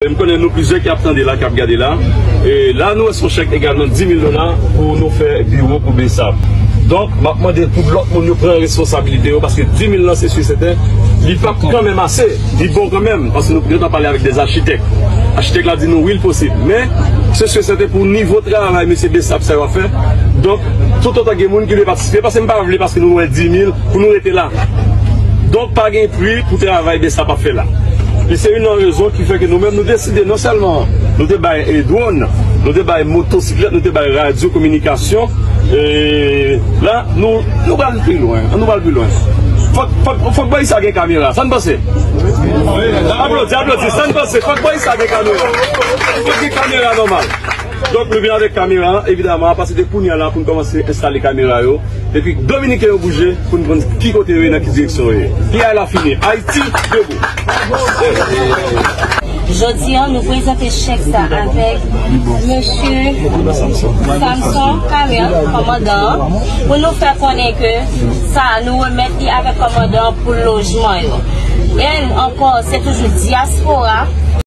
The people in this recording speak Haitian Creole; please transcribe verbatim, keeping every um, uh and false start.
M konnen nou plizyè ki ap tande la, k ap gade la. E la, nou wè se yon chèk egalman di mil dola pou nou fè biwo pou BSAP. Donk, m ap mande tout lòt moun yo pran responsabilite yo, paske di mil lan, se si e sèten, li p ap kanmenm ase. Li bon kanmenm, paske nou gentan pale avèk dè achitèk. Achitèk la di nou, wi, l posib. Men, se si e sèten pou nivo travay mesye BSAP sa yo ap fè. Donk, toutotan gen moun ki vle patisipe, paske m pa vle, paske nou wè di mil, pou nou rete la. Donk, pa gen pri pou travay BSAP ap fè la. E se youn nan rezon ki fè ke nou menm, nou deside non sèlman nou te bay, e, dwòn, nou te bay motosiklèt, nou te bay radyo kominikasyon. E la, nou, nou pral pi lwen. Ann nou pral pi lwen. Fòk, fòk, fòk bòy sa gen kamera. Sa n panse? Aplodi, aplodi. Sa n panse? Fòk bòy sa gen kamera. Fòk gen kamera nòmal. Donk, nou vin avèk kamera an, evidaman, apati de kounye a la pou n kòmanse enstale kamera yo. Epi Dominiken yo bouje pou n konn ki kote yo ye, nan ki direksyon yo ye. P I la fini. Ayiti debou. Jodi a, nou prezante chèk sa avèk mesye Samson Carrière, kòmandan an, pou nou fè konnen ke sa a, nou remèt li avèk kòmandan an pou lojman yo. E ankò, se toujou dyaspora.